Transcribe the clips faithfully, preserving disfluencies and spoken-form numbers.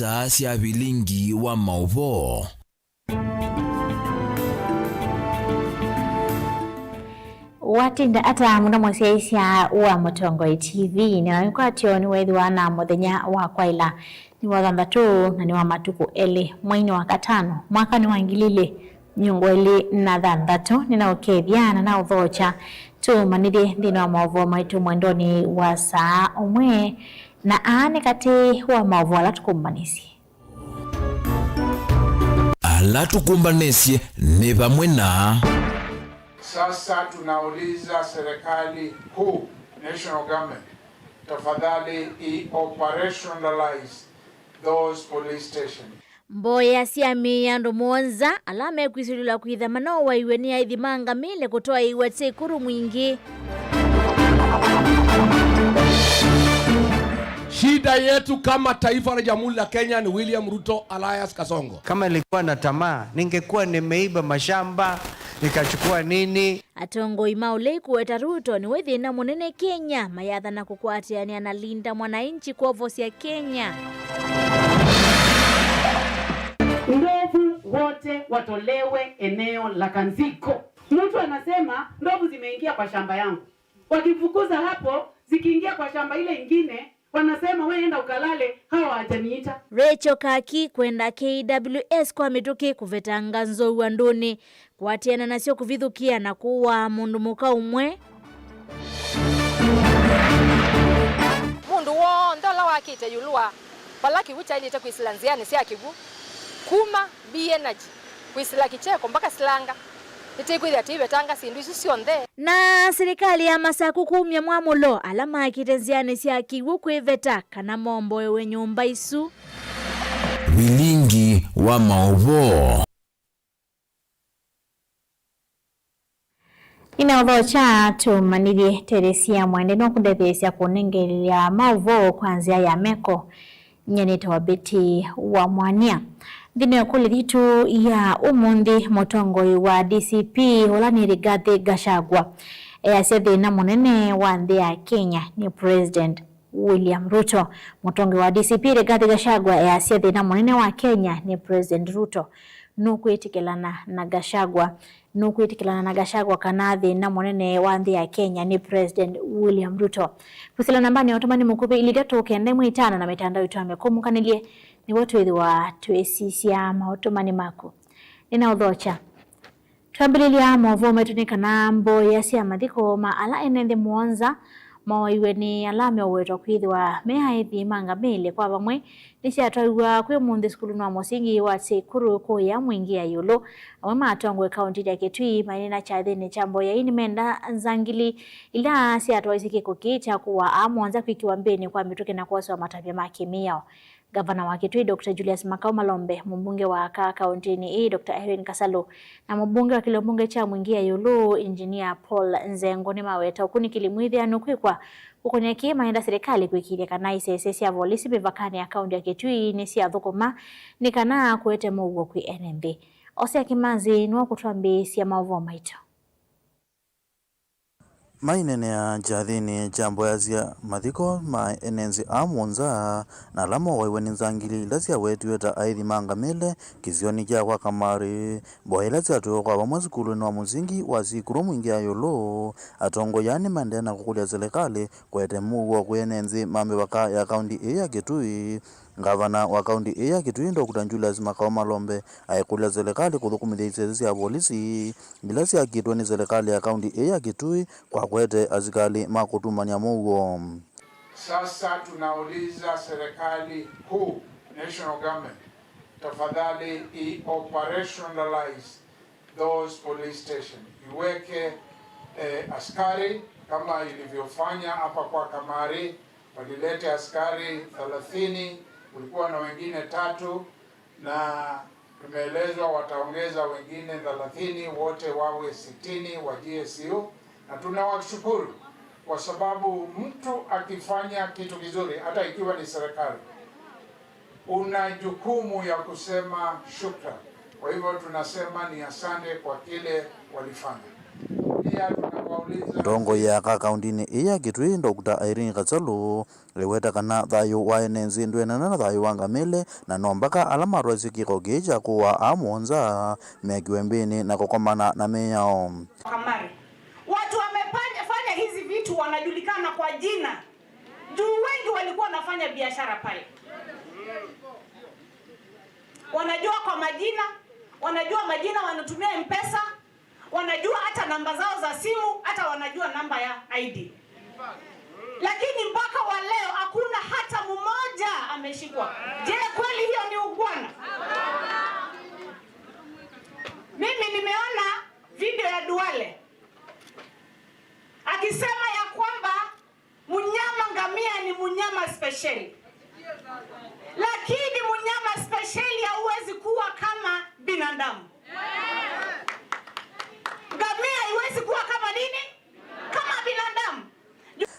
Saa sya vilingi wa maũvoo. Watinda ata mũno mũsyaĩĩsya wa Mũtongoi T V? Na wĩkwatyo nĩweethĩwa na mũthenya wa kwaĩla nĩ wa thanthatũ na nĩ wa matukũ elĩ mweinĩ wa katano mwakanĩ wa ngili ilĩ mĩongo ĩlĩ na thanthatũ. Nĩnaũkethya na naũthokya tũmanyĩthye nthĩnĩ wa maũvoo maitũ mwendonĩ wa saa ũmwe, na aa nĩ katĩ wa maũvoo ala tũkũmanyĩsye. Ala tũkũmbanĩsye nĩ vamwe na. Sasa tunauliza serikali kuu, national government, tafadhali i operationalize those police stations. Mboya sya mĩĩ ya andũ mũonza ala mekwĩsilĩlwa kwĩtha manowaiwe nĩ aithi ma ngamĩle kũtwaĩĩw'a Sekuru Mwingĩ. Shida yetu kama taifa la Jamhuri la Kenya ni William Ruto alias Kasongo. Kama nilikuwa na tamaa, ningekuwa nimeiba mashamba, nikachukua nini. Atongoi ma ũlei kũweta Ruto nĩwe thĩna mũnene Kenya, mayathana kũkwatĩanĩa na Linda Mwananchi kwovosya Kenya. Ndovu wote watolewe eneo la Kanziko. Mtu anasema ndovu zimeingia kwa shamba yangu. Wakifukuza hapo, zikiingia kwa shamba ile ingine, wanasema we enda ukalale, hawa hawajaniita. Rachel Kaki kwenda K W S kwa mĩtũkĩ kũvetanga nzou andũnĩ, kũatĩana nasyo kũvithũkĩa na kũaa mũndũ mũka ũmwe. Mũndũ w'onthe ũla wakĩte ĩũlũ wa vala kĩw'ũ kyaĩlĩte kwĩsĩla nzĩanĩ sya kĩw'ũ, kuma B Energy kwĩsĩla Kicheko mpaka Silanga, nĩtĩkwĩthĩa tĩivetanga syĩndũ isu syonthe. Na silikalĩ ya Masaku kumya mwamũlo ala makĩte nzĩanĩ sya kĩw'ũ kwĩveta kana momboewe nyũmba isu. Vilingi wa maũvoo. Nĩnaũthokya tũmanyĩthye Teresia Mwende nũkũndetheesya kũnengelya maũvoo kwa nzĩa ya meko. Nyie nĩtawa Betty wa Mwania. Nthĩnĩ wa ĩkũlyo yitũ ya ũmũnthĩ, mũtongoi wa D C P ũla nĩ Rigathi Gachagua easya thĩna mũnene wa nthĩ ya Kenya nĩ President William Ruto. Mũtongoi wa D C P Rigathi Gachagua easya thĩna mũnene wa Kenya nĩ President Ruto. Nũkwĩtĩkĩlana na Gachagua? Nũkwĩtĩkĩlana na Gachagua kana thĩna mũnene wa nthĩ ya Kenya nĩ President William Ruto? Kwĩsĩla nambanĩ ya ũtũmani mũkuvĩ ilĩ itatũ kenda ĩmwe itano na mĩtandao itũ ya mĩkũmũkanĩlye nĩw'o twĩthĩwa twĩsisya maũtũmani maku. Nĩnaũthokya. Twambĩlĩlya maũvoo maitũ nĩ kana mboya sya mathiko ma ala ene nthĩ mũonza mowaiwe nĩ ala meũwetwa kwĩthĩwa me aĩthi ma ngamĩle kwa vamwe nĩsyatwaiw'a kwĩ mũnthĩ sukulunĩ wa mũsingi wa Sekuru kũya Mwingĩ ya ĩũlũ. Amwe ma atongoi kaũntĩnĩ ya Kitui maineena kyathĩnĩ kya mboya ii nĩmenda nzangili ila syatwaisye kĩko kĩĩ kya kũaa aa mũonza kwĩkĩwa mbĩnĩ kwa mĩtũkĩ na kwoswa matavya ma kĩmĩao. Ngavana wa Kitui Doctor Julius Makau Malombe, mũmbunge wa aka kaũntĩnĩ ĩĩ Doctor Irene Kasalu, na mũmbunge wa kĩlio mbunge kya Mwingĩ ya ĩũlũ Engineer Paul Nzengo nĩmaweta ũkunĩkĩli mwĩthĩanu kwĩkwa kũkonĩa kĩĩ maenda silikalĩ kũĩkĩĩthya kana isese sya volisi mĩvakanĩ ya kaũntĩ ya Kitui nĩsyathũkũma nĩ kana kũete mũuo kwĩ ene nthĩ. Osea Kimanzi nĩwe ũkũtwambĩĩsya maũvoo maitũ. Maineenea kyathĩnĩ kya mboya sya mathiko ma ene nthĩ aa mũonza na ala mowaiwe nĩ nzangili ila syawetiwe ta aĩthi ma ngamĩle kĩsionĩ kya kwa Kamarĩ, mboya ila syatwaiwe kwa vamwe sukulunĩ wa mũsingi wa Sikuru Mwingĩ ya ĩũlũ. Atongoi aa nĩmaendee na kũkũlya silikalĩ kũete mũuo kwĩ ene nthĩ ma mĩvaka ya kaũntĩ ĩĩ ya Kitui. Ngavana wa kaũntĩ ĩĩ ya Kitui Doctor Julius Makau Malombe aikũlya silikalĩ kũthũkũmĩthya isese sya volisi ila syakĩtwe nĩ silikalĩ ya kaũntĩ ĩĩ ya Kitui kwa kũete asikalĩ ma kũtumany'a mũuo. Sasa tunauliza serikali kuu, national government, tafadhali i operationalize those police station, iweke eh, askari kama ilivyofanya hapa kwa Kamari. Walilete askari thelathini, kulikuwa na wengine tatu, na tumeelezwa wataongeza wengine thelathini, wote wawe sitini wa G S U, na tunawashukuru kwa sababu mtu akifanya kitu kizuri, hata ikiwa ni serikali, una jukumu ya kusema shukran. Kwa hivyo tunasema ni asante kwa kile walifanya. Pia tunawauliza Mũtongoi aka kaũndĩnĩ ĩĩ ya Kitui, Doctor Irene Kasalu, eweta kana thayũ wa ene nzĩ ndwĩanana na thayũ wa ngamĩle, na no mbaka ala matwaisye kĩko kĩĩ kya kũaa aa mũonza mekiwe mbĩnĩ na kũkomana na mĩao. Kamari. Watu wamefanya fanya hizi vitu wanajulikana kwa jina. Juu wengi walikuwa wanafanya biashara pale. Wanajua kwa majina, wanajua majina wanatumia M-Pesa, wanajua hata namba zao za simu, hata wanajua namba ya I D. Lakini mpaka wa leo hakuna hata mmoja ameshikwa. Je, kweli hiyo ni ungwana? Mimi nimeona video ya Duale akisema ya kwamba mnyama ngamia ni mnyama spesheli, lakini mnyama spesheli hauwezi kuwa kama binadamu. Ngamia haiwezi kuwa kama nini? Kama binadamu.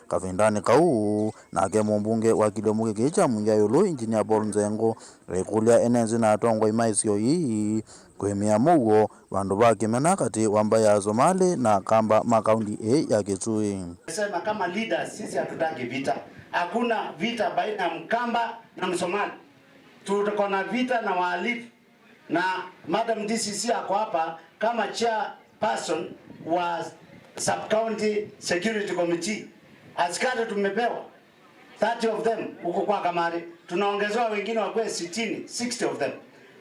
Kavindanĩ kau, nake mũmbunge wa kĩlyombunge kĩĩ kya Mwingi ya ĩũlũ, Engineer Paul Nzengo, ekũlya ene nzĩ na atongoi ma isio ii kwĩmĩa mũuo vandũ va kĩmena katĩ wa mbaĩ ya Asomali na Akamba ma kaũndĩ ĩĩ ya Kitui. Sema kama leaders, sisi hatutaki vita. Hakuna vita baina ya Mkamba na Msomali. Tuko na vita na wahalifu. Na Madam D C C ako hapa kama chairperson wa Sub-County Security Committee. Askari tumepewa thirty of them huko kwa Kamari. Tunaongezewa wengine wakuwe sitini, sixty of them.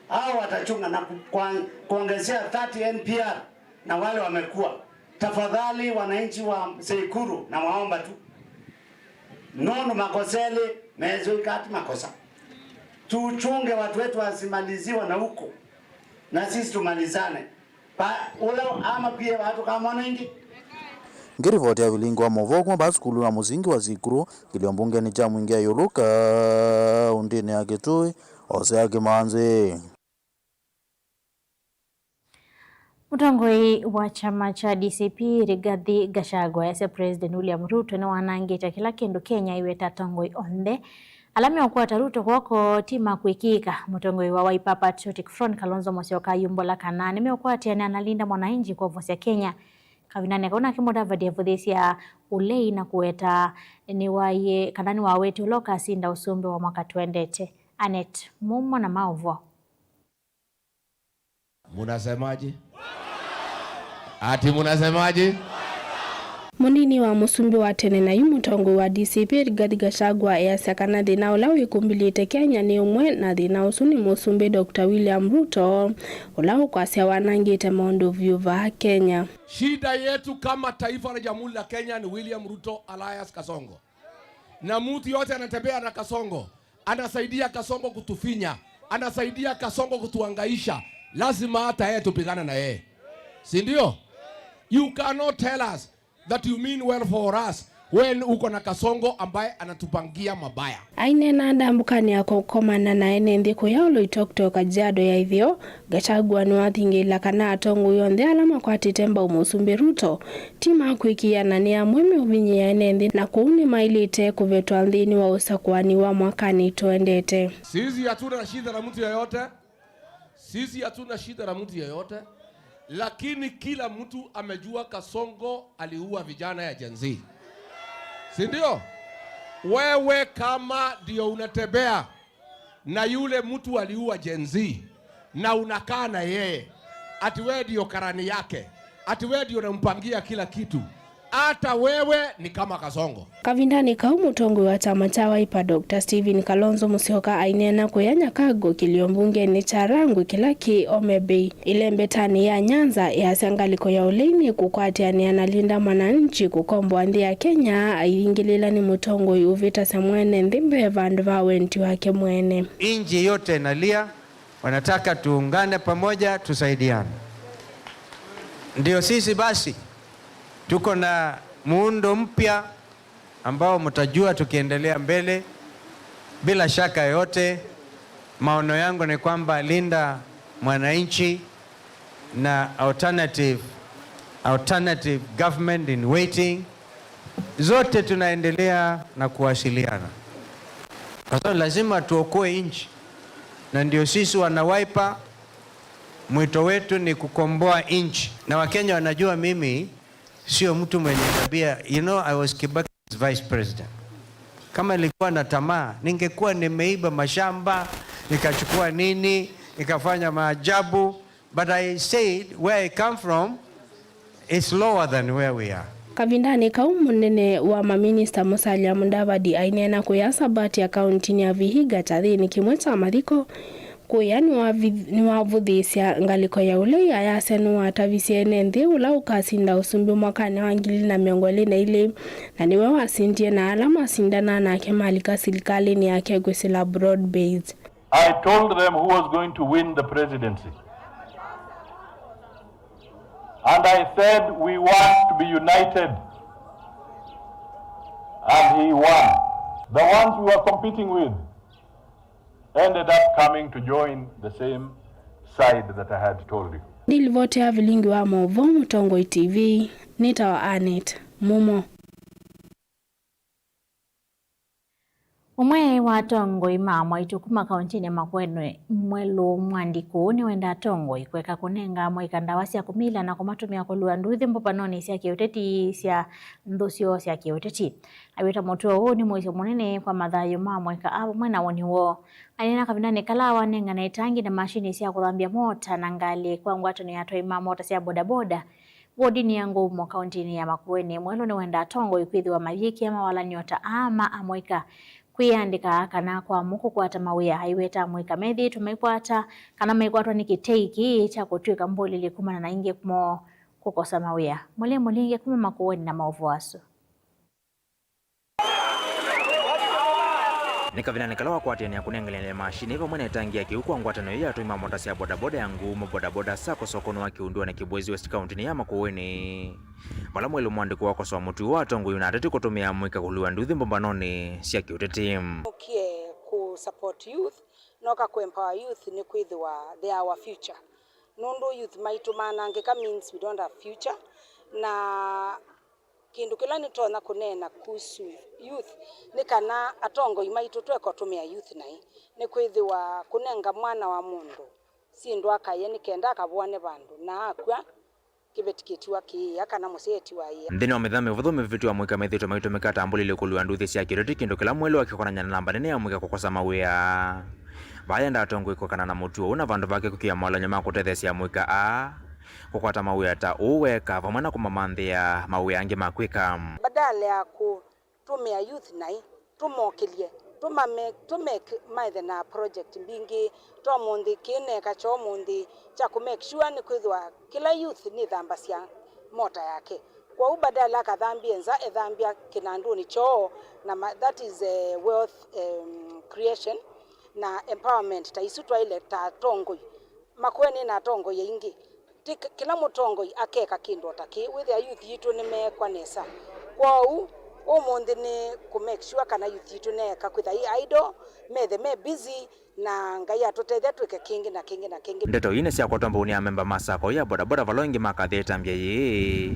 Hao watachunga na ku-, kwa-, kuongezea thirty N P R na wale wamekuwa. Tafadhali wananchi wa Seikuru, nawaomba tu. Nũndũ makosa elĩ mezũĩka ti makosa. Tuchunge watu wetu wasimaliziwa na huko. Na sisi tumalizane. Pa, ula ama pia watu kama ĩngĩ. Ngĩrivoti ya vilingi wa maũvoo kuma vaa sukulu wa mũsingi wa Sikuru, kĩlyombungeni kya Mwingi ya ĩũlũ kaũndĩnĩ ya Kitui, Hosea Kimanzi. Mũtongoi wa kyama kya D C P, Rigathi Gachagua, easya President William Ruto nĩwanangĩte kĩla kĩndũ Kenya ĩweta atongoi onthe ala meũkwata Ruto kw'oko ti ma kwĩkĩĩka. Mũtongoi wa Wiper Patriotic Front, Kalonzo Musyoka, ayumbũla kana nĩmeũkwatĩanĩa na Linda Mwananchi kwovosya Kenya. Kavindanĩ kau nake Mudavadi avũthĩĩsya ũlei na kũweta nĩwaie kana nĩwawetie ũla ũkasinda ũsumbĩ wa mwaka twendete. Annet Mumo na maũvoo. Munasemaje? Ati munasemaje? Mũnini wa mũsumbĩ wa tene na yu mũtongoi wa D C P Rigathi Gachagua easya kana thĩna ũla wĩkumbĩlĩte Kenya nĩ ũmwe, na thĩna ũsu nĩ mũsumbĩ Doctor William Ruto, ũla ũkwasya wanangĩte maũndũ vyũ vaa Kenya. Shida yetu kama taifa la Jamhuri la Kenya ni William Ruto alias Kasongo. Na mtu yote anatembea na Kasongo, anasaidia Kasongo kutufinya, anasaidia Kasongo kutuangaisha, lazima hata yeye tupigane na yeye. Si ndio? You cannot tell us that you mean well for us when uko na Kasongo ambaye anatupangia mabaya. Aineena ndambũkanĩ ya kũkomana na ene nthĩ kũya Oloitoktok, Kajiado ya ĩtheo, Gachagua nĩwathingĩĩla kana atongoi onthe ala makwatĩte mbau mũsumbĩ Ruto ti ma kwĩkĩĩa na nĩ amwe meũvinyĩĩa ene nthĩ, na kwoou nĩmaĩlĩte kũvetwa nthĩnĩ wa ũsakũani wa mwakanĩ tũendete. Sisi hatuna shida na mtu yeyote. Sisi hatuna shida na mtu yeyote. Lakini kila mtu amejua Kasongo aliua vijana ya Gen Z. Si ndio? Wewe kama ndio unatembea na yule mtu aliua Gen Z, na unakaa na yeye, ati wewe ndio karani yake, ati wewe ndio unampangia kila kitu, hata wewe ni kama Kasongo. Kavindanĩ kau, mũtongoi wa kyama kya Wiper, Doctor Stephen Kalonzo Musyoka, aineena kũya Nyakago, kĩlio mbungenĩ kya Rangwe kĩla kĩ Homa Bay, ĩlembetanĩ ya Nyanza, easya ngalĩko ya ũlei nĩ kũkwatĩanĩa na Linda Mwananchi kũkomboa nthĩ ya Kenya, aivingĩlĩĩla nĩ mũtongoi ũvĩtasya mwene nthĩ mbee vandũ va wendi wake mwene. Nchi yote inalia, wanataka tuungane pamoja, tusaidiane. Ndio sisi basi tuko na muundo mpya ambao mtajua tukiendelea mbele. Bila shaka yote, maono yangu ni kwamba Linda Mwananchi na alternative, alternative government in waiting, zote tunaendelea na kuwasiliana. Kwa sababu lazima tuokoe nchi, na ndio sisi wana Wiper, mwito wetu ni kukomboa nchi. Na Wakenya wanajua mimi Sio mtu mwenye tabia, you know, I was Kibaki's vice president. Kama nilikuwa na tamaa, ningekuwa nimeiba mashamba, nikachukua nini, nikafanya maajabu. But I said, where I come from is lower than where we are. Kavindanĩ kau, mũnene wa maminista Musalia Mudavadi aineena kũya Sabatia kauntinĩ ya Vihiga kyathĩnĩ kĩmwe kya mathiko. Kũya nĩwavi-, nĩwavũthĩĩsya ngalĩko ya ũlei, ayasya nĩwatavisye ene nthĩ ũla ũkasinda ũsumbĩ mwakanĩ wa ngili ilĩ na mĩongo ĩlĩ na ilĩ, na nĩwe wasindie, na ala masindanaa nake malika silikalĩnĩ yake kwĩsĩla broad based. I told them who was going to win the presidency. And I said, we want to be united. And he won. The ones we were competing with ended up coming to join the same side that I had told you. Ndilivoti ya vilingi wa maũvoo, Mũtongoi T V, nĩtawa Annet Mumo. Ũmwe wa atongoi ma mwaitũ kuma kauntinĩ ya Makueni Mwelu, Mwandi Kũũ, nĩwenda atongoi kũeka kũnenga amũika ndawa sya kũmila na kũmatũmĩa kũlua nduthi mbũmbanonĩ sya kĩũteti sya nthũ syoo sya kĩũteti. Aiweta mũtuo ũũ nĩ mũisyo mũnene kwa mathayũ ma amũika aa vamwe na woni woo. Aineena kavindanĩ kala wanengana itangi na mashini sya kũthambya mota na ngalĩ kwa ngwatanĩo ya atwai ma mota sya bodaboda wodinĩ ya Ngũmo kauntinĩ ya Makueni Mwelu, nĩwenda atongoi kwĩthĩwa mayĩkĩa mawalany'o ta aa ma amũika kwĩyandĩka kana kwa mũkũkwata mawĩa. Aiweta amũika methĩĩtwe maikwata kana maikwatwa nĩ kĩtei kĩĩ kya kũtw'ĩka mbũlĩlĩ kumana na aingĩ moo kũkosa mawĩa. Mũlei Mũlinge kuma Makueni na maũvoo asu. Nĩ kavindanĩ kala wakwatĩanĩa kũnenganĩa mashini vamwe na ĩtangi ya kĩw'ũ kwa ngwatanĩo ya atũi ma mota sya bodaboda ya Ngũmo Bodaboda Sacco sokonĩ wa Kĩundũanĩ Kĩbwezi West kauntinĩ ya Makueni, vala Mwelu Mwandĩkũ wakosoa mũtuo wa atongoi na ateti kũtũmĩa amũika kũlua nduthi mbũmbanonĩ sya kĩũteti. Ũkie kũ support youth, noka kũ empower youth nĩ kwĩthĩwa they are our future. Nũndũ youth maitũ manangĩka means we don't have future, na kĩndũ kĩla nĩtonya kũneena kuhusu youth nĩ kana atongoi maitũ tũeka ũtũmĩa youth naĩ, nĩkwĩthĩwa kũnenga mwana wa mũndũ syĩndũ akaye nĩ kenda akavũane vandũ, na akw'a kĩveti kĩtiwa kĩĩa kana mũsyai atiwa ĩĩa. Nthĩnĩ wa mĩthenya mĩvũthũ mĩvĩtu, amũika methĩĩtwe maitũmĩka ta mbũlĩlĩ kũlua nduthi sya kĩũteti, kĩndũ kĩla Mwelu akĩkonany'a na namba nene ya amũika kũkosa mawĩa. Vaa enda atongoi kũekana na mũtuo ũũ na vandũ vake kwĩkĩa mawalany'o ma kũtetheesya amũika aa kũkwata mawĩa ta ũũ weeka, vamwe na kũmamanthĩa mawĩa angĩ ma kwĩka. Badala ya kũtũmĩa youth naĩ, tũmokĩlye, tũmame-, tũmeke maethe na project mbingĩ. Ta ũmũnthĩ, kĩĩ neeka kya ũmũnthĩ kya kũ make sure nĩ kwĩthĩwa kĩla youth nĩthambasya mota yake. Kwoou badala akathambie nza, ethambya kĩnandũnĩ kyoo, na ma-, that is, eh, wealth, em, creation na empowerment ta isu twaĩle ta atongoi. Makueni na atongoi aingĩ. Ti k-, kĩla mũtongoi akeka kĩndũ o ta kĩĩ, wĩthĩa youth yitũ nĩmeekwa nesa. Kwoou, ũmũnthĩ nĩ kũ make sure kana youth yitũ neeka kwĩtha i idle, methe me busy, na Ngai atũtethya twĩke kĩngĩ na kĩngĩ na kĩngĩ. Ndeto ii nĩsyakwatwa mbau nĩ amemba ma sacco ya bodaboda, vala aingĩ makathĩa ĩtambya yĩĩ,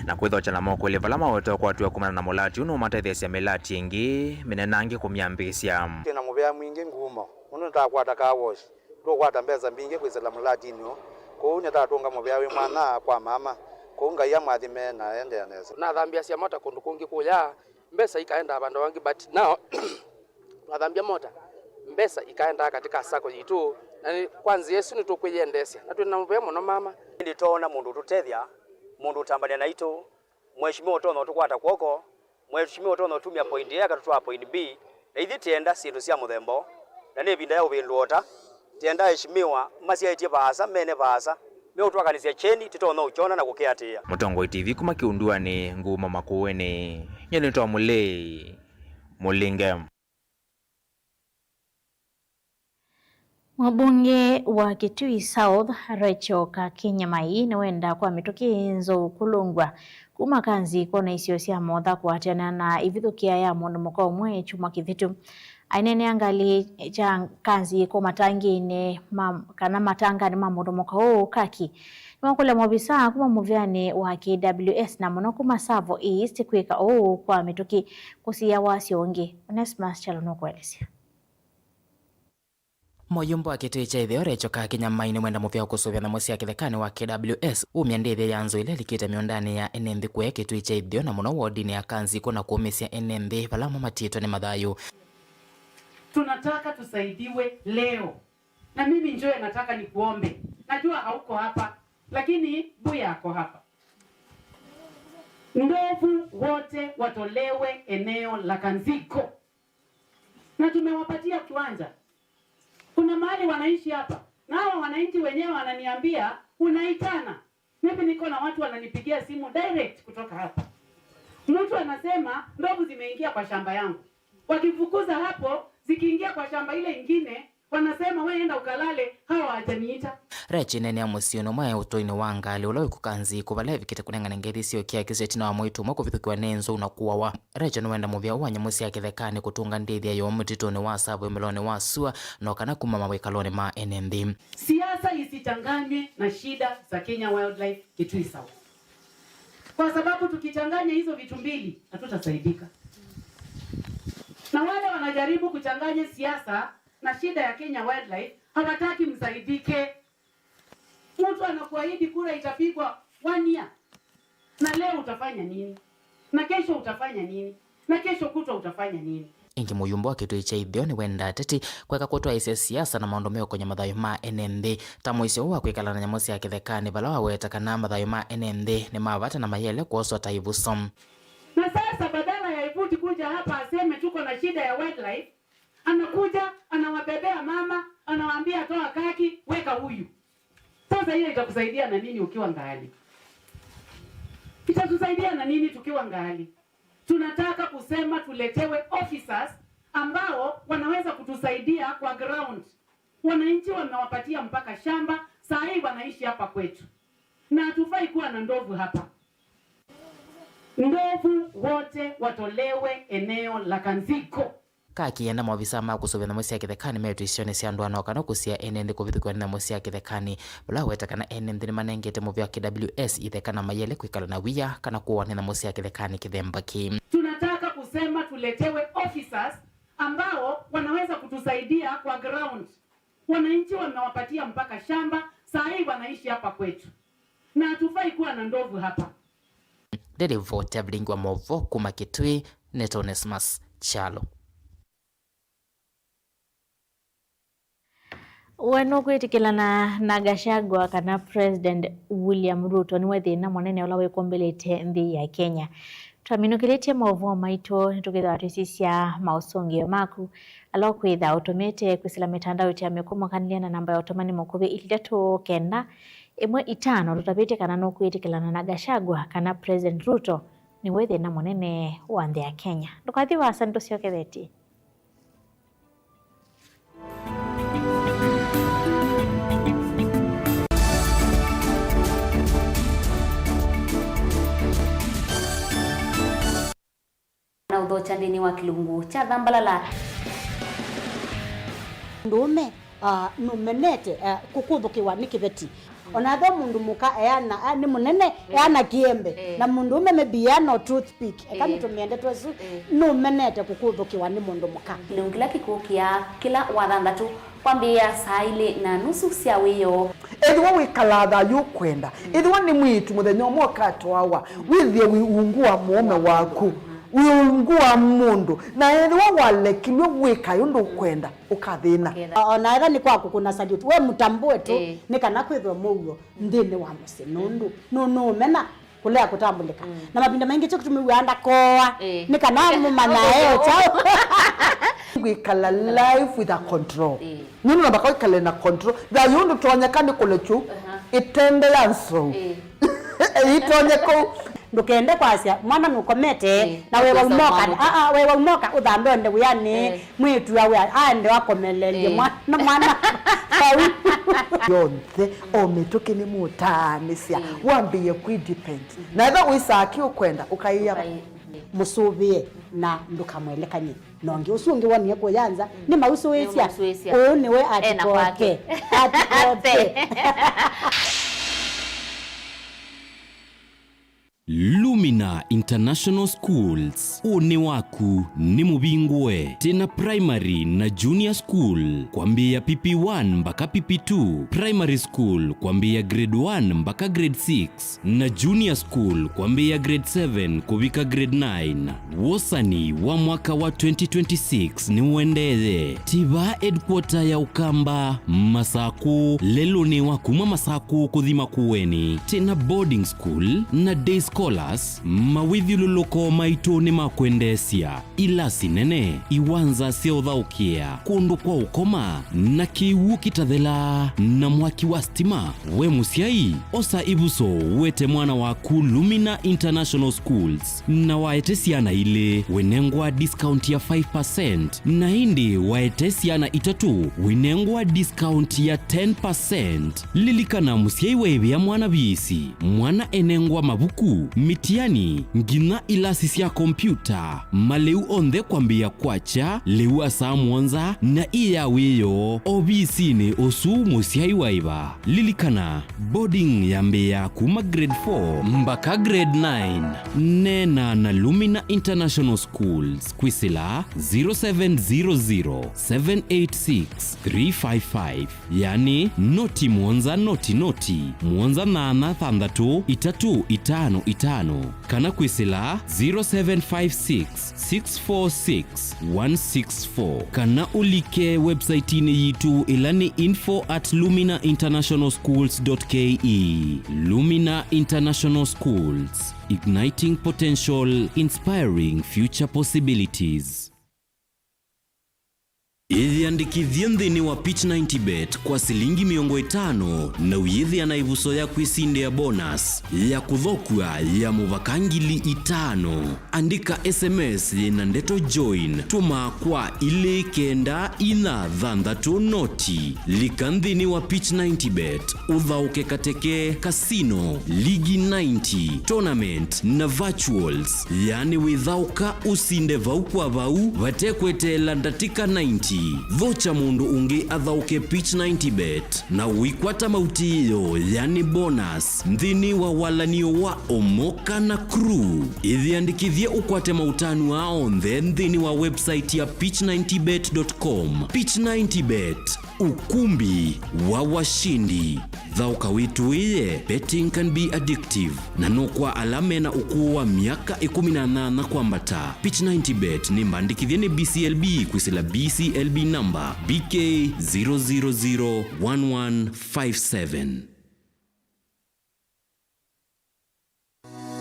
na kwĩthokya na moko elĩ vala maweta ũkwati wa kumana na mũlati ũũ nũũmatetheesya mĩlati ĩngĩ mĩnenange kũmyambĩĩsya. Twĩ na mũvea mwingĩ Ngũmo, nũndũ nĩtakwata car wash. Tũũkwata mbesa mbingĩ kwĩsĩla mũlatinĩ ũũ. Kwoou nĩtatũnga mũvea wĩ mwanya kwa mama. Kwoou Ngai amũathime na aendee nesa. Nathambĩasya mota kũndũ kũngĩ kũya, mbesa ikaendaa vandũ vangĩ, but now twathambya mota, mbesa ikaendaa katika sacco yitũ, na nĩ, kwa nzĩa ĩsu nĩtũkwĩyendeesya, na twĩ na mũvea mũno mama. Ĩndĩ twoona mũndũ ũtũtethya, mũndũ ũtambanĩa naitũ, Mheshimiwa ũtonya ũtũkwata kw'oko, Mheshimiwa ũtonya ũtumya point A akatũtwaa point B, na ithyĩ tienda syĩndũ sya mũthemba ũũ, na nĩ ĩvinda ya ũvĩndũa ũta. Tienda aheshimiwa masyaĩtye vaasa, mene vaasa, meũtwakanĩsya kyeni tũtonya ũkyona na kũkĩatĩĩa. Mũtongoi T V kuma Kĩunduanĩ, Nguma Makueni, nyie nĩtawa Mũlei Mũlinge. Mũmbunge wa Kitui South, Rachel Kakinya Mai, nĩwenda kwa mĩtũkĩ nzou kũlũngw'a kuma kanzi kwona isio sya motha kũatĩana na ĩvithũkĩa ya mũndũ mũka ũmwe kyumwa kĩvĩtu. Aineenea ngalĩ kya kanzi kũ matangĩnĩ ma, kana matanganĩ ma mũndũ mũka ũũ, Kaki nĩwakũlya maovisaa kuma mũvĩanĩ wa K W S na mũno kuma Tsavo East kwĩka ũu kwa mĩtũkĩ kũsiĩa wasyo ũngĩ. Onesmus Kyalo nũkũelesya. Mũyumba wa Kĩtui kya Ĩtheo, Recho Kakinya Mai, nĩwenda mũvea kũsũvĩa nyamũ sya kĩthekanĩ wa K W S umya ndĩthya ya nzou ĩla ĩlikĩte mĩũndanĩ ya ene nthĩ kũya Kĩtui kya Ĩtheo, na mũno wodinĩ ya Kanzikũ, na kũũmĩsya ene nthĩ vala amwe matiĩtwe nĩ mathayũ. Tunataka tusaidiwe leo. Na mimi Njoe, nataka nikuombe. Najua hauko hapa, lakini Mbuya ako hapa. Ndovu wote watolewe eneo la Kanzikũ. Na tumewapatia kiwanja. Kuna mahali wanaishi hapa. Na hawa wananchi wenyewe wananiambia, unaitana. Mimi niko na watu wananipigia simu direct kutoka hapa. Mtu anasema ndovu zimeingia kwa shamba yangu. Wakifukuza hapo, zikiingia kwa shamba ile ingine, wanasema, "Wewe enda ukalale, hawa hawajaniita." Recho nĩneenea mũsyĩnĩ ũmwe ũtũinĩ wa ngalĩ ũla wĩ kũ Kanzikũ, vala evikĩte kũnengane ngethi syokia kĩsio ĩtina wa mwĩĩtu ũmwe kũvithũkĩwa nĩ nzou na kũawa. Recho nĩwenda mũvea wa nyamũ sya kĩthekanĩ kũtũnga ndĩthya yoo mũtitũnĩ wa Tsavo ĩmĩlonĩ wa sua, no kana kuma mawĩkalonĩ ma ene nthĩ. Siasa isichanganywe na shida za Kenya Wildlife Kitui South. Kwa sababu tukichanganya hizo vitu mbili, hatutasaidika. Na wale wanajaribu kuchanganya siasa na shida ya Kenya Wildlife, hawataki msaidike. Mtu anakuahidi kura itapigwa one year. Na leo utafanya nini? Na kesho utafanya nini? Na kesho kutwa utafanya nini? Ĩngĩ, mũyumba wa Kĩtui kya Ĩtheo nĩwenda ateti kũeka kũtwaĩĩsya siasa na maũndũ meũkony'a mathayũ ma ene nthĩ, ta mũisyo ũũ wa kwĩkala na nyamũ sya kĩthekanĩ, vala waweta kana mathayũ ma ene nthĩ nĩ ma vata na mayĩele kũoswa ta ĩvuso. Na sasa, badala ya Ivoti kuja hapa aseme tuko na shida ya wildlife, anakuja, anawabebea mama, anawaambia, "Toa kaki, weka huyu." Sasa hiyo itakusaidia na nini ukiwa ngali? Itatusaidia na nini tukiwa ngali? Tunataka kusema tuletewe officers ambao wanaweza kutusaidia kwa ground. Wananchi wamewapatia mpaka shamba, saa hii wanaishi hapa kwetu. Na hatufai kuwa na ndovu hapa. Ndovu wote watolewe eneo la Kanzikũ. Kaki enda maovisaa ma kũsũvĩa nyamũ sya kĩthekanĩ metwe isionĩ sya andũ ana o kana kũsia ene nthĩ kũvithũkĩwa nĩ nyamũ sya kĩthekanĩ, vala aweta kana ene nthĩ nĩmanengete mũvea wa K W S itheka na mayĩele kwĩkala na wia kana kũawa nĩ nyamũ sya kĩthekanĩ kĩthemba kĩĩ. Tunataka kusema tuletewe officers ambao wanaweza kutusaidia kwa ground. Wananchi wamewapatia mpaka shamba, saa hii wanaishi hapa kwetu. Na hatufai kuwa na ndovu hapa. Nĩ livoti ya vilingi wa maũvoo kuma Kĩtui, nĩ Onesmus Kyalo. We nũkwĩtĩkĩlana na Gachagua kana President William Ruto nĩwe thĩna mũnene ũla wĩkũmbĩlĩte nthĩ ya Kenya? Twaminũkĩlĩtye maũvoo maitũ, nĩtũkĩthĩwa twĩsisya maũsũngĩo maku ala ũkwĩtha ũtũmĩte kwĩsĩla mĩtandao ĩtĩ ya mĩkũmũkanĩlya na namba ya ũtũmani mũkuvĩ ilĩ itatũ kenda ĩmwe itano. Tũtavĩtye kana nũkwĩtĩkĩlana na Gachagua kana President Ruto nĩwe thĩna mũnene wa nthĩ ya Kenya. Ndũkathi vaasa, nĩtũsyokethetye. Na ũthokya nthĩnĩ wa kĩlungu kya thambalala. Mũndũũme, ah, nũmenete, ah, kũkũthũkĩwa nĩ kĩveti. O na ethĩwa mũndũ mũka eana, ah, nĩ mũnene, eh, eana kĩembe. Eh. Na mũndũũme maybe eana o toothpick. Eka, eh, nĩtũmĩe ndeto ĩsu, eh, nũmenete kũkũthũkĩwa nĩ mũndũ mũka. Kĩlungu kĩla kĩkũkĩa kĩla wathanthatũ kwambĩĩa saa ilĩ na nusu sya wĩoo. Ethĩwa wĩkalaa thayũ ũkwenda, ethĩwa nĩ mwĩĩtu mũthenya ũmwe ũkatwawa, wĩthĩe wĩ ungu wa mũũme waku, wĩ ungu wa mũndũ, na ethĩwa walekilw'e wĩkae ũndũ ũkwenda, ũkathĩna. O na ethĩwa nĩ kwa kũkũna salute, we mũtambũe tu, ĩĩ, nĩ kana kwĩthwe mũuo nthĩnĩ wa mũsyĩ, nũndũ nũ-, nũũmena kũlea kũtambũlĩka. Mm. Na mavinda maingĩ kyo kĩtumi wĩaa ndakooa, ĩĩ, nĩ kana mũmanyae o kyaũ. Kwĩkala life with a control. Ĩĩ. Nũndũ namba kwĩkale na control. Thayũ ndũtonyeka nĩ kũlekyu, aha, ĩtembe ya nzou. Ĩĩ. Ĩtonye kũu. Ndũkende kwasya mwana nũkomete, ĩĩ, na we waumoka, aa, we waumoka ũthambe ũende wĩanĩ, ĩĩ, mwĩĩtu awe aende akomelelye, ĩĩ, mwana, mwana vau. Yonthe, o mĩtũkĩ nĩmũtaanĩsya, ĩĩ, wambĩĩe kwĩ depend. Na ethĩwa wĩsaa kĩ ũkwenda, ũkaĩa. Mũsũvĩe na ndũkamwelekany'e na ũngĩ. Ũsu ũngĩ wonie kũya nza, mm, nĩmausũĩsya. Nĩmausũĩsya. Ũyũ nĩwe ena kwake. Atikote. Atikote. Lumi. Lumina International Schools. Ũnĩ waku nĩ mũvingũe. Twĩna primary na junior school kwambĩĩa P P one mpaka P P two, primary school kwambĩĩa grade one mpaka grade six, na junior school kwambĩĩa grade seven kũvika grade nine. Wosani wa mwaka wa twenty twenty-six nĩũendee. Twĩ vaa headquarter ya Ũkamba, Masakũ, lelũnĩ wa kuma Masakũ kũthi Makueni. Twĩna boarding school na day scholars, mawĩthyũlũlũko maitũ nĩ ma kwendeesya. Ilasi nene, iwanza sya ũthaũkĩa, kũndũ kwa ũkoma, na kĩw'ũ kĩtathelaa, na mwaki wa stima. We mũsyai, osa ĩvuso wete mwana waku Lumina International Schools, na waete syana ilĩ, wĩnengwa discount ya five percent, na ĩndĩ waete syana itatũ, wĩnengwa discount ya ten percent. Lilikana, mũsyai waĩvĩa mwana viisi, mwana enengwa mavuku, mitiani, nginya ilasi sya kompyuta, malĩu onthe kwambĩĩa kwakya lĩu wa saa mũonza na ĩ ya wĩoo ovisinĩ ũsu mũsyai waĩva. Lilikana, boarding yambĩĩa kuma grade four mpaka grade nine. Neena na Lumina International Schools kwĩsĩla zero seven zero zero, seven eight six, three five five. Yani, noti mũonza noti noti, mũonza nyanya thanthatũ itatũ itano itano, kana kwĩsĩla zero seven five six, six four six, one six four, kana ũlike website-inĩ yitũ ĩla nĩ info at lumina international schools dot K E. Lumina International Schools, igniting potential, inspiring future possibilities. Ĩyĩandĩkĩthye nthĩnĩ wa Pitch ninety bet kwa silingi mĩongo ĩtano na ũyĩthĩa na ĩvuso ya kwĩsindĩa bonus ya kũthokua ya mũvaka ngili itano. Andĩka S M S yĩna ndeto join, tũma kwa ilĩ kenda inya thanthatũ noti. Lika nthĩnĩ wa Pitch ninety bet, ũthaũke kateke, casino, ligi ninety, tournament na virtuals. Yani wĩthaũka ũsinde vau kwa vau vate kweteela ndatĩka ninety. Vocha mũndũ ũngĩ athaũke Pitch ninety bet na ũikwata mautĩĩo, yani bonus, nthĩnĩ wa walanio wa Omoka na Crew. Ĩyĩandĩkĩthye ũkwate maũtanu aa onthe nthĩnĩ wa website ya pitch ninety bet dot com. Pitch ninety bet, ukumbi wa washindi. Thaũka wĩtũĩe, betting can be addictive, na no kwa ala mena ũkũũ wa myaka ĩkũmi na nyanya kwambata. Pitch ninety bet nĩ mbandĩkĩthye nĩ B C L B kwĩsĩla B C L B number B K zero zero zero one one five seven.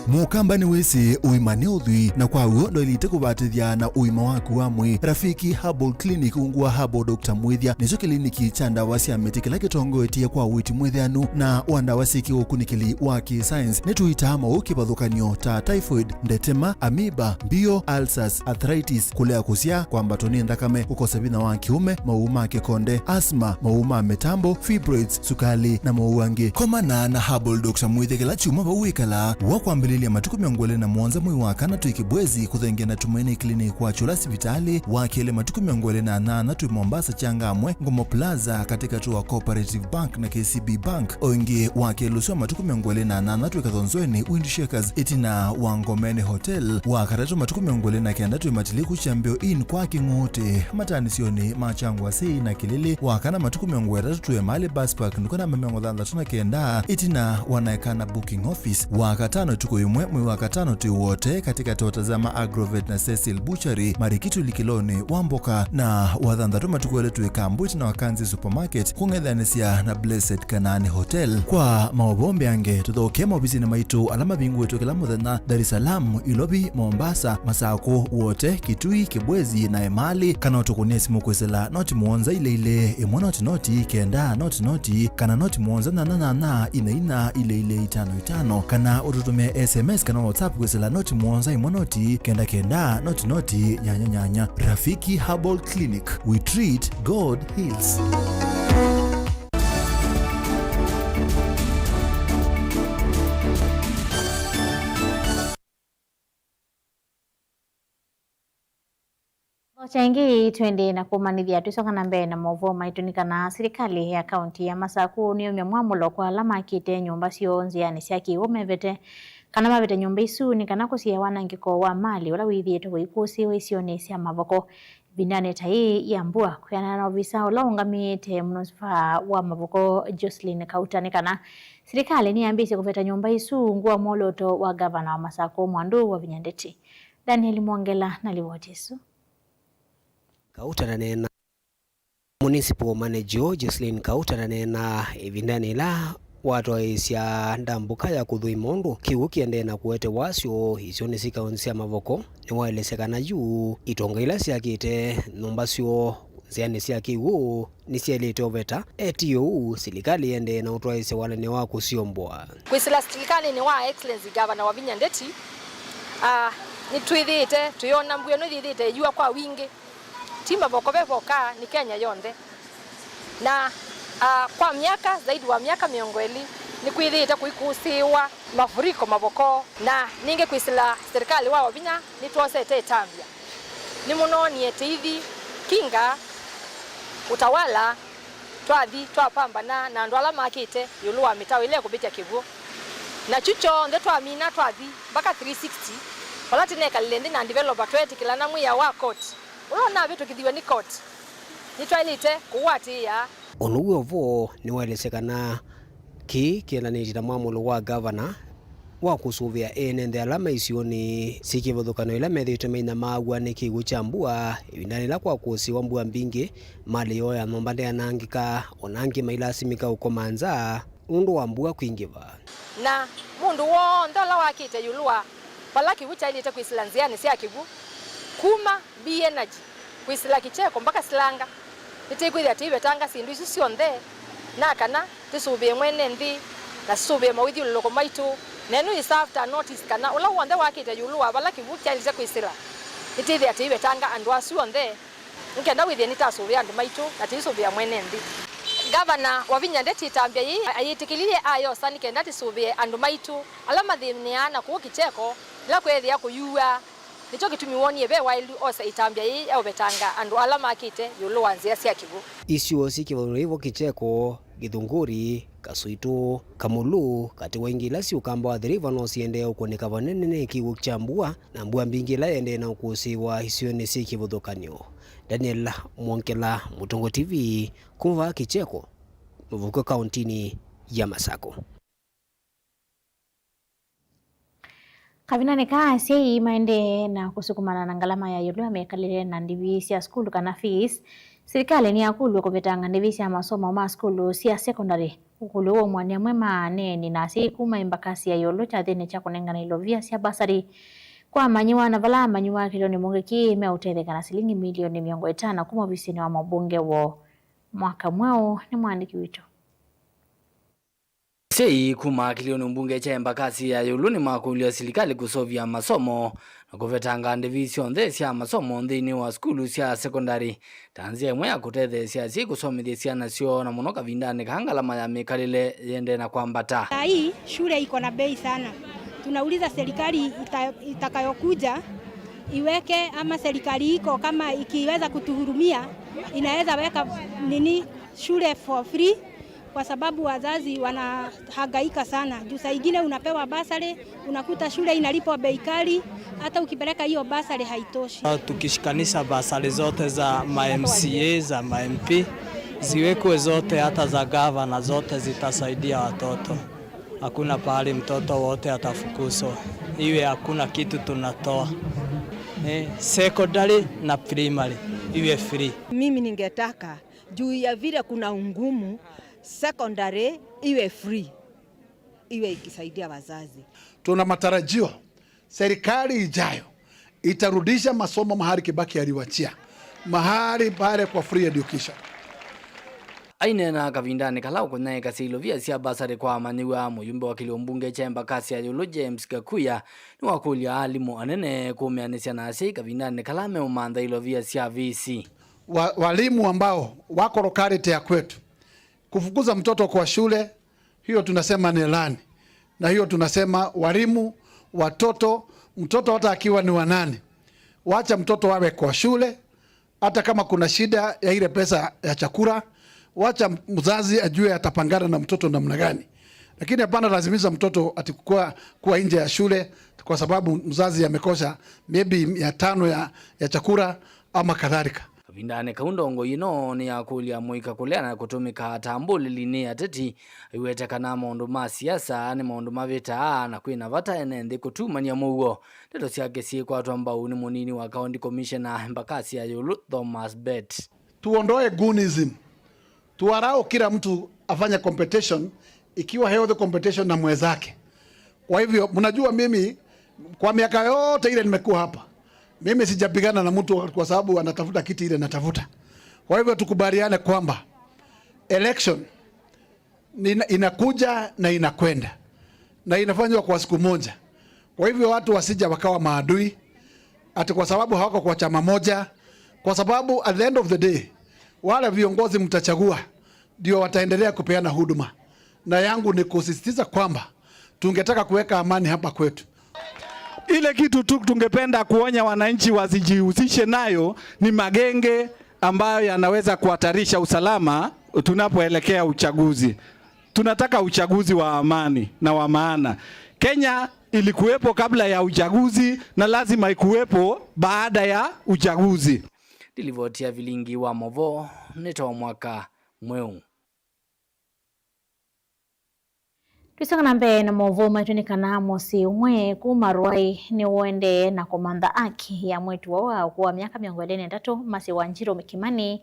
Mũkamba nĩwĩsĩ ũima nĩ ũthwii, na kwa w'o ndwaĩlĩte kũvatĩthya na ũima waku wa mwĩĩ. Rafiki Herbal Clinic ungu wa Herbal Doctor Mwĩthya nĩkyo kĩliniki kya ndawa sya mĩtĩ kĩla kĩtongoetye kwa ũiiti mwĩtheanu na wa ndawa syĩ kĩũkunĩkĩli wa kĩ-science. Nĩtũitaa maũũ kĩvathũkany'o ta typhoid, ndetema, amoeba, mbio, ulcers, arthritis, kũlea kũsyaa, kwambatwa nĩ nthakame, kũkosa vinya wa kĩũme, maũũ ma kĩkonde, asthma, maũũ ma mĩtambo, fibroids, sukalĩ, na maũũ angĩ. Komana na Herbal Doctor Mwĩthya kĩla kyumwa vau wĩkalaa. Wa kwambĩlĩlya matukũ mĩongo ĩlĩ na mũonza mwei wa kana twĩ Kibwezi, kũthengeana na Tumaini Clinic wa Kyũla sivitalĩ. Wa kelĩ matukũ mĩongo ĩlĩ na nyanya twĩ Mombasa, Changamwe, Ngumo Plaza, katĩkatĩ wa Cooperative Bank na K C B Bank. O ĩngĩ, wa kelĩ ũsu wa matukũ mĩongo ĩlĩ na nyanya twĩ Kathonzweni, Wind Shakers, ĩtina wa Ngomeni Hotel. Wa katatũ matukũ mĩongo ĩlĩ na kenda twĩ Matiliku, Champion Inn kwa Kĩng'ũtĩ, mataanĩsyonĩ ma Kyangwasĩ na Kĩlĩlĩ. Wa kana matukũ mĩongo ĩtatũ twĩ Emali Bus Park, nduka namba mĩongo thanthatũ na kenda, ĩtina wa Naekana Booking Office. Wa katano ĩtukũ yĩmwe mwei wa katano twĩ Wote, katĩkatĩ wa Tazama Agrovet na Cecil Butchery, Marikituli kĩlonĩ wa mboka. Na wa thanthatũ matukũ elĩ twĩ Kambu, ĩtina wa Kanzi Supermarket, kũng'ethanĩsya na Blessed Kanani Hotel. Kwa maũvoo mbeange, tũthoke maovisinĩ maitũ ala mavingũĩtwe kĩla mũthenya, Dar es Salaam, Ilovi, Mombasa, Masakũ, Wote, Kitui, Kibwezi na Emali, kana ũtũkũnĩe simũ kwĩsĩla noti mũonza ilĩ ilĩ ĩmwe noti noti kenda noti noti, kana noti mũonza nyanya nyanya ina ina ilĩ ilĩ itano itano, kana ũtũtũmĩe S M S kana WhatsApp kwĩsĩla noti mũonza ĩmwe noti kenda kenda noti noti nyanya nyanya. Rafiki Herbal Clinic, we treat, God heals. Vocha ĩngĩ twendee na kũmanyĩthya tũisoka na mbee na maũvoo maitũ nĩ kana silikalĩ ya kaunti ya Masakũ nĩyaumya mwamũlo kwa ala makĩte nyũmba syoo nzĩanĩ sya kĩw'ũ mevete kana mavĩte nyũmba isu nĩ kana kũsiĩĩa wanangĩko wa malĩ ũla wĩthĩĩtwe ũikũsĩĩwa isionĩ sya Mavoko ĩvindanĩ ta yĩĩ ya mbua. Kwĩanana na ovisa ũla ũũngamĩĩte mũnusivaa wa Mavoko, Jocelyn Kauta, nĩ kana silikalĩ nĩyambĩĩsye kũveta nyũmba isu ungu wa mwolooto wa ngavana wa Masakũ, Mwandũ Wavinya Ndeti. Daniel Mwongela na livoti ĩsu. Kauta ndaneena. Municipal Manager Jocelyn Kauta ndaneena ĩvindanĩ yĩla watwaĩĩsya ndambũka ya kũthũima ũndũ kĩw'ũ kĩendee na kũete wasyo isionĩ syĩ kaũntĩ sya Mavoko. Nĩwaelesya kana yu itonga ila syakĩte nyũmba syoo nzĩanĩ sya kĩw'ũ nĩsyaĩlĩte ũveta. Etie ũu, silikalĩ ĩendee na ũtwaĩĩsya walany'o wa kũsyomboa. Kwĩsĩla silikalĩnĩ wa Excellency Governor Wavinya Ndeti, ah, nĩtwĩthĩĩte tũyona mbua ĩno ĩthĩĩte ĩyua kwa wingĩ. Ti Mavoko ve voka, nĩ Kenya yonthe. Na, ah, kwa myaka, zaidi wa myaka mĩongo ĩlĩ, nĩkwĩthĩĩte kũikũsĩĩwa mafuriko Mavoko, na ningĩ kwĩsĩla silikalĩ wa Wavinya nĩtwosete ĩtambya. Nĩmũnoonie tĩithi, kinga, utawala, twathi twapambana na andũ ala makĩte ĩũlũ wa mĩtao ĩla ĩkũvĩtya kĩw'ũ. Na kyu kyonthe twamina twathi mpaka three sixty, vala tĩnekalile nthĩ na developer tweetĩkĩlana mwĩao wa court. Ũla ũnavĩtũkĩthiw'e nĩ court, nĩtwaĩlĩte kũũatĩĩa. Ũndũ wĩ o vo nĩwaelesya kana kĩĩ kĩendanĩtye na mwamũlo wa ngavana wa kũsũvĩa ene nthĩ ala me isionĩ syĩ kĩvathũkany'o ila methĩĩtwe mainyamaaw'a nĩ kĩw'ũ kya mbua ĩvindanĩ yĩla kwakũsĩĩwa mbua mbingĩ, malĩ yoo ya nyũmba nĩyanangĩka, o na angĩ mailasimĩka ũkoma nza nũndũ wa mbua kwingĩva. Na mũndũ w'onthe ũla wakĩte ĩũlũ wa vala kĩw'ũ kyaĩlĩte kwĩsĩla nzĩanĩ sya kĩw'ũ, kuma B Energy kwĩsĩla Kicheko mpaka Silanga, nĩtĩkwĩthĩa tĩivetanga syĩndũ isu syonthe, na kana tĩsũvĩe mwene nthĩ, na sisũvĩe mawĩthyũlũlũko maitũ, na ĩno is after notice kana ũla w'onthe wakĩte ĩũlũ wa vala kĩw'ũ kyaĩlĩte kwĩsĩla, nĩtĩthĩa tĩivetanga andũ asu onthe. Nĩ kenda wĩthĩe nĩtasũvĩa andũ maitũ na tĩisũvĩa mwene nthĩ. Ngavana Wavinya Ndeti ĩtambya yĩĩ ayĩtĩkĩlilye ayosa nĩ kenda tĩsũvĩe andũ maitũ ala mathĩnĩaa na kũũ Kicheko, ĩla kweethĩa kũyuaa. Nĩkyo kĩtumi wonie ve waĩlu ose ĩtambya yĩĩ ya ũvetanga andũ ala makĩte ĩũlũ wa nzĩa sya kĩw'ũ. Isio syĩ kĩvathũkany'o vo Kicheko, Gĩthũngũri, Kasuitũ, Kamulu, katĩ wa ingĩ ila syĩ ũkamba wa Athi River no siendee ũkũnĩka vanene nĩ kĩw'ũ kya mbua na mbua mbingĩ ila yendee na ũkũsĩĩwa isionĩ syĩ kĩvathũkany'o. Daniel Mwongela, Mũtũngũ T V, kuma vaa Kicheko, Mũvuko, kaũntĩnĩ ya Masakũ. Kavindanĩ kaa, asyai maendee na kũsukumana na ngalama ya ĩũlũ ya mĩkalĩle na ndivi sya sukulu kana fees. Silikalĩ nĩyakũlw'a kũvetanga ndivi sya masomo ma sukulu sya sekondalĩ. Ũkũlyo ũũ ũmũanĩa amwe ma aneeni na asyai kuma Embakasi ya ĩũlũ kyathĩnĩ kya kũnengana ilovia sya basarĩ kwa amanyĩw'a, na vala amanyĩw'a kĩlĩonĩ mbunge kĩĩ meũtetheka na silingi milioni mĩongo ĩtano kuma ovisinĩ wa mũmbunge woo. Mwaka Mweũ nĩ mwandĩki witũ. Asyai kuma kĩlĩonĩ mbunge kya Embakasi ya ĩũlũ nĩmakũlya silikalĩ kũseũvya masomo na kũvetanga ndivi syonthe sya masomo nthĩnĩ wa sukulu sya sekondalĩ ta nzĩa ĩmwe ya kũtetheesya asyai kũsomethya syana syoo, na mũno kavindanĩ kaa ngalama ya mĩkalĩle yĩendee na kwambata. Saa hii shule iko na bei sana. Tunauliza serikali ita-, itakayokuja iweke, ama serikali iko kama ikiweza kutuhurumia, inaweza weka nini, shule for free, kwa sababu wazazi wanahangaika sana. Juu saa ingine unapewa basari, unakuta shule inalipwa bei kali, hata ukipeleka hiyo basari haitoshi. Tukishikanisha basari zote za ma M C A, za ma M P, ziwekwe zote, hata za gavana, zote zitasaidia watoto. Hakuna pahali mtoto wote atafukuzwa. Iwe hakuna kitu tunatoa. Eh, secondary na primary iwe free. Mimi ningetaka juu ya vile kuna ungumu, secondary iwe free, iwe ikisaidia wazazi. Tuna matarajio serikali ijayo itarudisha masomo mahali Kibaki aliwachia, mahali pale kwa free education. Aineena kavindanĩ kala ũkũnyaĩĩkasya ilovia sya basarĩ kwa amanyĩw'a, mũyumbe wa kĩlĩo mbunge kya Embakasi ya ĩũlũ James Gakuya nĩwakũlya alimũ anene kũmĩanĩsya na asyai kavindanĩ kala meũmantha ilovia sya visi. Wa-, walimu ambao wako locality ya kwetu, kufukuza mtoto kwa shule, hiyo tunasema ni laani. Na hiyo tunasema walimu, watoto, mtoto hata akiwa ni wa nani, wacha mtoto awe kwa shule, hata kama kuna shida ya ile pesa ya chakula, wacha mzazi ajue atapangana na mtoto namna gani. Lakini hapana lazimisha mtoto ati kuwa, kuwa nje ya shule kwa sababu mzazi amekosa maybe mia tano ya, ya chakula ama kadhalika. Kavindanĩ kau, ndongoi ĩno nĩyakũlya mũika kũleana na kũtũmĩka ta mbũlĩli nĩ ateti, aiweta kana maũndũ ma siasa nĩ maũndũ mavĩtaa na kwĩna vata ene nthĩ kũtumany'a mũuo. Ndeto syake syĩkwatwa mbau nĩ mũnini wa County Commissioner Embakasi ya Ĩũlũ, Thomas Bett. Tuondoe goonism. Tuwarau kila mtu afanye competition ikiwa healthy competition na mwenzake. Kwa hivyo, mnajua mimi, kwa miaka yote ile nimekuwa hapa, mimi sijapigana na mtu kwa sababu anatafuta kiti ile natafuta. Kwa hivyo, tukubaliane kwamba election ina-, inakuja na inakwenda. Na inafanywa kwa siku moja. Kwa hivyo, watu wasija wakawa maadui, ati kwa sababu hawako kwa chama moja, kwa sababu at the end of the day, wale viongozi mtachagua ndio wataendelea kupeana huduma. Na yangu ni kusisitiza kwamba tungetaka kuweka amani hapa kwetu. Ile kitu tu tungependa kuonya wananchi wasijihusishe nayo ni magenge ambayo yanaweza kuhatarisha usalama tunapoelekea uchaguzi. Tunataka uchaguzi wa amani na wa maana. Kenya ilikuwepo kabla ya uchaguzi na lazima ikuwepo baada ya uchaguzi. Ndilivoti ya vilingi wa movoo nĩ ta mwaka mweũ. Tũisonga na mbee na maũvoo maitũ nĩ kana mũsyĩ ũmwe kuma Rwai nĩũendee na kũmantha aki ya mwĩĩtu woo wa ũkũũ wa myaka mĩongo ĩlĩ na ĩtatũ, Mercy Wanjirũ Kimani,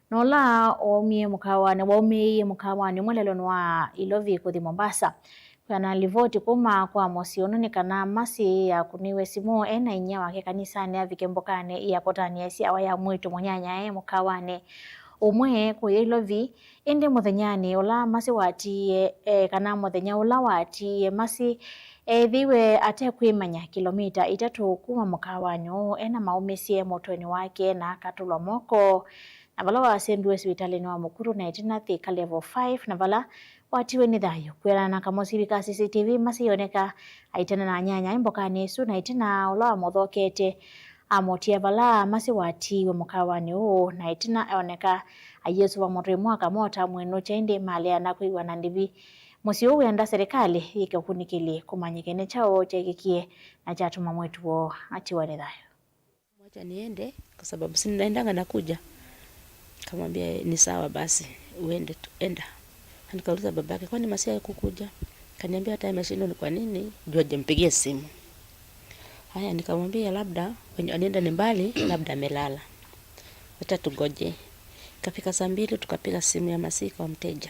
na ũla waumie mũkawanĩ, waumĩĩie mũkawanĩ ũmwe lelũnĩ wa Ilovi kũthi Mombasa. Kwĩana na livoti kuma kwa mũsyĩ ũno nĩ kana Mercy akũnĩiwe simũ e na inyia wake kanisanĩ avike mbokanĩ ya kũtanĩa ĩsyawa ya mwĩĩtu mũnyanyae mũkawanĩ ũmwe kũya Ilovi. Ĩndĩ mũthenyanĩ ũla Mercy watiie, e, kana mũthenya ũla watiie Mercy, eethĩiwe ate kwĩmanya kĩlomita itatũ kuma mũkawanĩ ũũ, e na maũmĩsye mũtwenĩ wake na akatũlwa moko. Na vala wasembiwe sivitalĩnĩ wa Mukuru na ĩtina Thika Level five, na vala watiwe nĩ thayũ. Kwĩanana na kamũsivi ka C C T V, Mercy yoneka aitana na anyanyae mbokanĩ ĩsu, na ĩtina ũla wamũthokete amũtia vala Mercy watiiwe mũkawanĩ ũũ, na ĩtina eoneka aiĩsũva mũtwe ĩmwe akamota amwĩnũkya, ĩndĩ maleana kwĩw'ana ndĩvi. Mũsyĩ ũũ wĩenda serĩkalĩ yĩke ũkunĩkĩli kũmanyĩke nĩ kyaũ kyeekĩkie na kyatuma mwĩĩtu woo atiwa nĩ thayũ. Wacha niende kwa sababu si ninaendanga na kuja. Kamwambia, "Ni sawa basi, uende tu, enda." Na nikauliza babake, "Kwani Mercy hakukuja?" Kaniambia hata ameshindwa ni kwa nini, juu hajampigia simu. Haya, nikamwambia labda wenye anaenda ni mbali, labda amelala. Wacha tungoje. Ikafika saa mbili, tukapiga simu ya Mercy kwa mteja.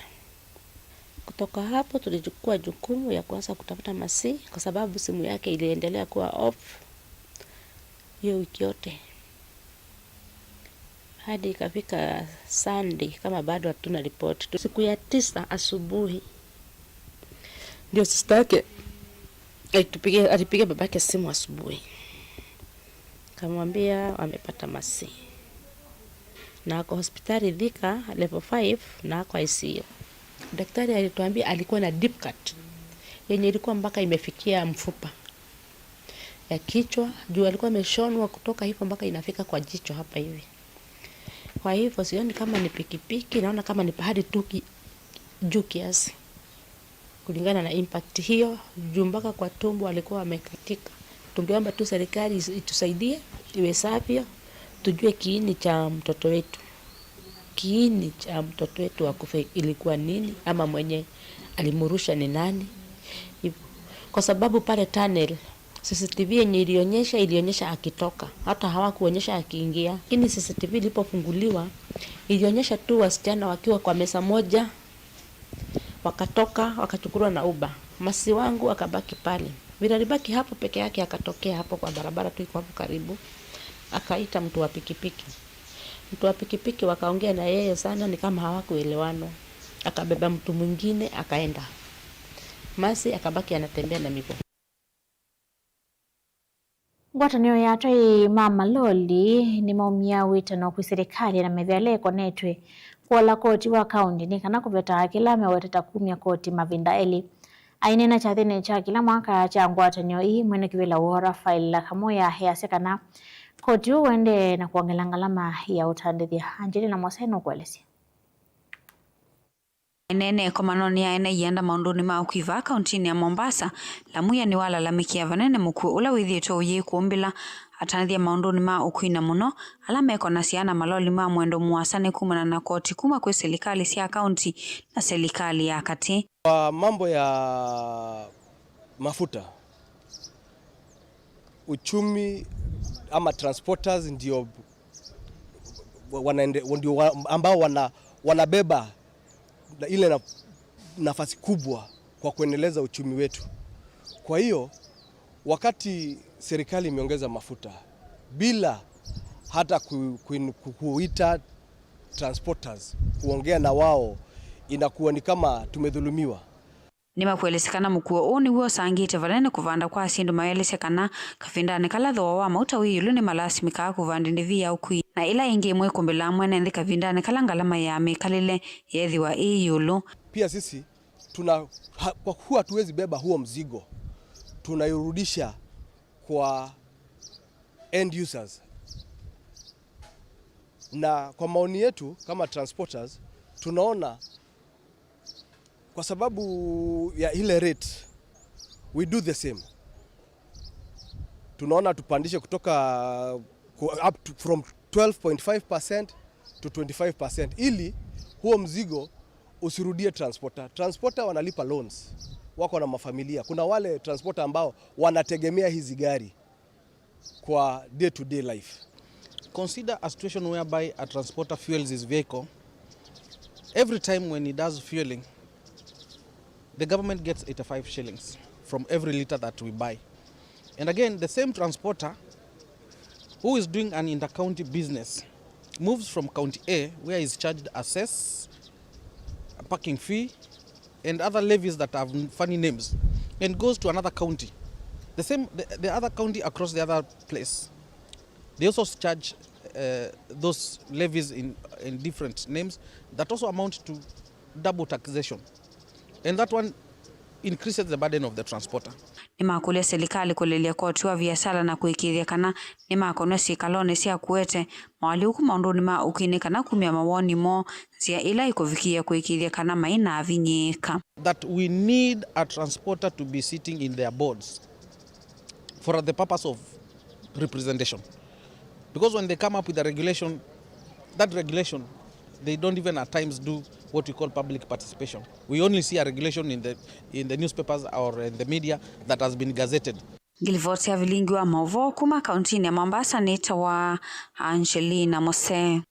Kutoka hapo tulichukua jukumu ya kuanza kutafuta Mercy kwa sababu simu yake iliendelea kuwa off hiyo wiki yote. Hadi ikafika Sunday kama bado hatuna report. Siku ya tisa asubuhi ndio sister yake alitupigia, alipigia babake simu asubuhi. Kamwambia wamepata Mercy. Na ako hospitali Thika level five na ako I C U. Daktari alituambia alikuwa na deep cut yenye ilikuwa mpaka imefikia mfupa ya kichwa, juu alikuwa ameshonwa kutoka hivyo mpaka inafika kwa jicho hapa hivi. Kwa hivyo sioni kama ni pikipiki, naona kama ni pahali tu ki-, juu kiasi. Kulingana na impact hiyo, juu mpaka kwa tumbo alikuwa amekatika. Tungeomba tu serikali is-, itusaidie iwezavyo, tujue kiini cha mtoto wetu. Kiini cha mtoto wetu wa kufa ilikuwa nini, ama mwenye alimrusha ni nani. Hivyo. Kwa sababu pale tunnel, C C T V yenye ilionyesha, ilionyesha akitoka. Hata hawakuonyesha akiingia. Lakini C C T V ilipofunguliwa, ilionyesha tu wasichana wakiwa kwa meza moja, wakatoka, wakachukuliwa na Uber. Mercy wangu akabaki pale. Vile alibaki hapo peke yake, akatokea hapo kwa barabara tu iko hapo karibu. Akaita mtu wa pikipiki. Mtu wa pikipiki wakaongea na yeye sana, ni kama hawakuelewana. Akabeba mtu mwingine, akaenda. Mercy akabaki anatembea na miguu. Ngwatanĩo ya atwai ma maloli nĩmaumya wĩtano kwĩ silikalĩ na mĩthĩ ĩla ĩkonetw'e kũola koti wa kaũnti nĩ kana kũveta kĩla mewetete kumya koti mavinda elĩ. Aineena kyathĩnĩ kya kĩla mwaka kya ngwatanĩo ii, mwene kĩvĩla woo Raphael Kamoya easya kana koti ũũ ũendee na kwongela ngalama ya ũtandĩthya. Angelina Mose nũkũelesya. Aineena ĩkomanonĩ ya ene ianda maũndũnĩ ma ũkui vaa kauntinĩ ya Mombasa, Lamuya nĩwalalamĩkĩa vanene mũkuo ũla wĩthĩĩtwe ũyĩkũmbĩla atanĩthya maũndũnĩ ma ũkui, na mũno ala meko na syana maloli ma mwendo mũasa nĩ kumana na koti kuma kwĩ silikalĩ sya kaunti na silikalĩ ya katĩ. Kwa mambo ya mafuta, uchumi ama transporters ndio wanaende-, ndio wa-, ambao wana-, wanabeba na-, ile na-, nafasi kubwa kwa kuendeleza uchumi wetu. Kwa hiyo, wakati serikali imeongeza mafuta bila hata ku-, ku-, ku-, kuita transporters kuongea na wao, inakuwa ni kama tumedhulumiwa. Nĩmakuelesya kana mũkuo ũũ nĩw'o ũsangĩte vanene kũvanda kwa syĩndũ, maelesya kana kavindanĩ kala thooa wa mauta wĩ ĩũlũ, nĩmalasimĩkaa kũvanda ndĩvi ya ũkui, na ĩla ĩngĩ ĩmwe ĩkũmbĩlaa mwene nthĩ kavindanĩ kala ngalama ya mĩkalĩle yeethĩwa ĩ ĩũlũ. Pia sisi tuna-, ha-, kwa kuwa hatuwezi beba huo mzigo, tunairudisha kwa end users. Na kwa maoni yetu kama transporters, tunaona kwa sababu ya ile rate, we do the same. Tunaona tupandishe kutoka ku-, up to, from twelve point five percent to twenty-five percent, ili huo mzigo usirudie transporter. Transporter wanalipa loans, wako na mafamilia. Kuna wale transporter ambao wanategemea hizi gari kwa day to day life. Consider a situation whereby a transporter fuels his vehicle. Every time when he does fueling, the government gets eighty-five shillings from every liter that we buy. And again, the same transporter who is doing an inter-county business moves from county A, where he's charged a cess, a parking fee, and other levies that have funny names, and goes to another county. The same, the, the other county across the other place, they also charge, uh, those levies in, in different names that also amount to double taxation. And that one increases the burden of the transporter. Nĩmakũlya silikalĩ kũlelya koti wa viasala na kũĩkĩĩthya kana nĩmakonw'a syĩkalonĩ sya kũete moalyũku maũndũnĩ ma ũkui nĩ kana kumya mawoni moo nzĩa ĩla ĩkũvikĩĩa kũĩkĩĩthya kana mainavinyĩĩka. That we need a transporter to be sitting in their boards for the purpose of representation. Because when they come up with a regulation, that regulation, they don't even at times do what we call public participation. We only see a regulation in the, in the newspapers or in the media that has been gazetted. Ngilivoti ya vilingi wa maũvoo kuma kauntinĩ ya Mombasa nĩtawa Angelina Mose.